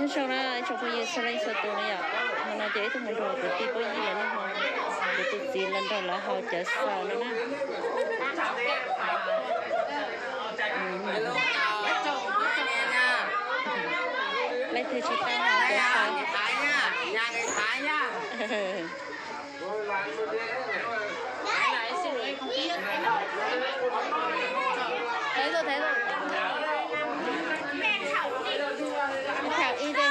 Nyob zoo na ib tsoom phooj ywg txhua leej txhua tus na yom, hmo no ces wb tuaj mus nrog kwv tij phooj ywg lawv noj hmo, kuv tus txiv los nrog lawv haus cawv xaws no na. Leej twg tsis tau haus cawv xaws. Thấy rồi, thấy rồi. Thảo y đi.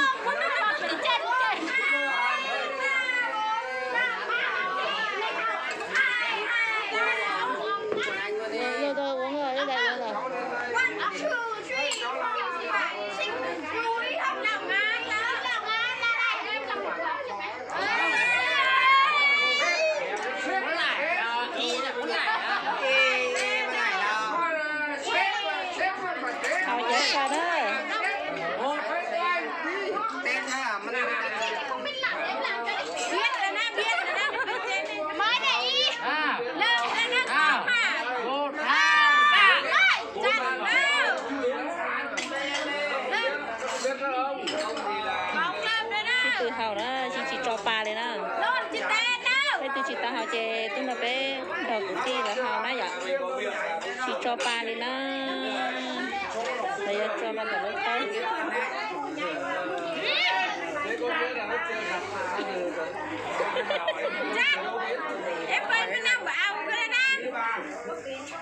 Rồi, rồi, uống rồi, đi lại uống rồi. Haus cawv xaws na. Sib tw haus na, tsis tso pa li na. Leej twg tsis tau haus ces tuaj nrog peb, nrog kuv tij lawv haus na yom. Tsis tso pa li na. Lawv yuav tso rau ntawm lub taub.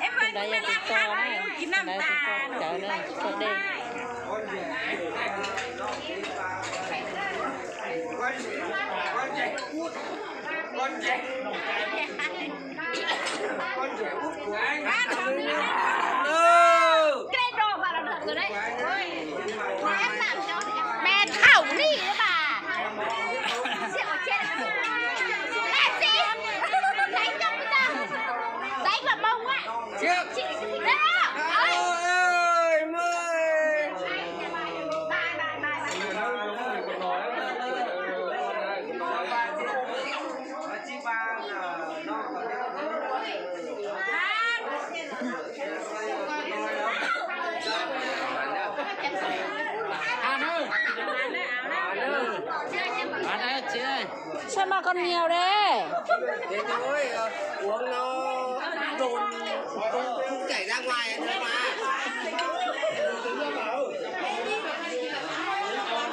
Tus ntawd yog tus tso na, tus ntawd tus tso cawv na, tso dej. Mẹ thảo ni ba. Ê, txiv, lấy cho tao. Lấy vào mông á. Chị, chị, chị, chị, chị. Ơi, ơi, ơi. Sao mà còn nhiều thế? Thế thôi, ờ, uống nó dồn, không, không chảy ra ngoài thôi mà.